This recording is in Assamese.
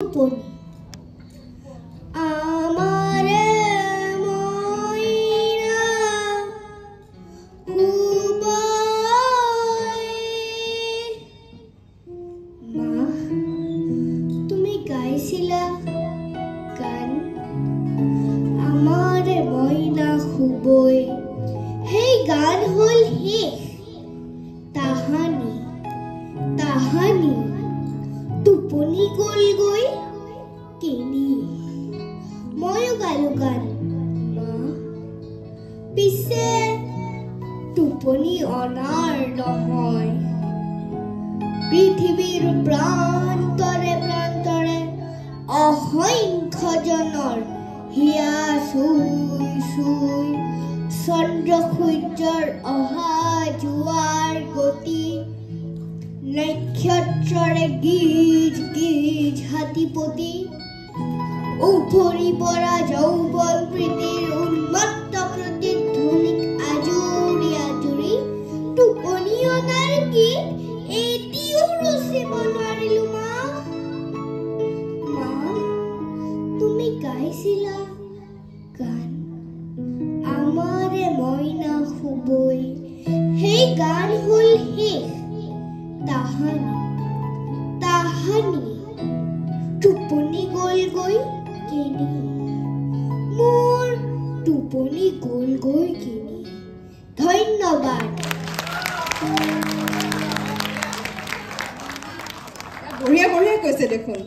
টোপনি। আমাৰে মইনা শুবই। মা, তুমি গাইছিলা গান, আমাৰে মইনা শুবই। সেই গান হ'ল শেষ, তাহানি তাহানি টোপনি গ'লগৈ কেনি? ময়ো গালো গান মা, পিছে টোপনি অনাৰ নহয়। পৃথিৱীৰ প্ৰান্তৰে প্ৰান্তৰে অসংখ্যজনৰ হিয়া চুই চুই চন্দ্ৰ সূৰ্যৰ অহা যোৱাৰ গতি, নক্ষত্ৰৰে গীজ গীজ হাতীপতি, উফৰি পৰা যৌৱন প্ৰীতিৰ উন্মত্ত প্ৰতিধ্বনিক আজুৰি আজুৰি টোপনি অনাৰ গীত এটিও ৰচিব নোৱাৰিলো মা। মা, তুমি গাইছিলা গান, আমাৰে মইনা শুবই। সেই গান হ'ল শেষ, তাহানি তাহানি টোপনি গ'লগৈ কেনি? মোৰ টোপনি গ'লগৈ কেনি? ধন্যবাদ। বঢ়িয়া বঢ়িয়া কৈছে দেখোন।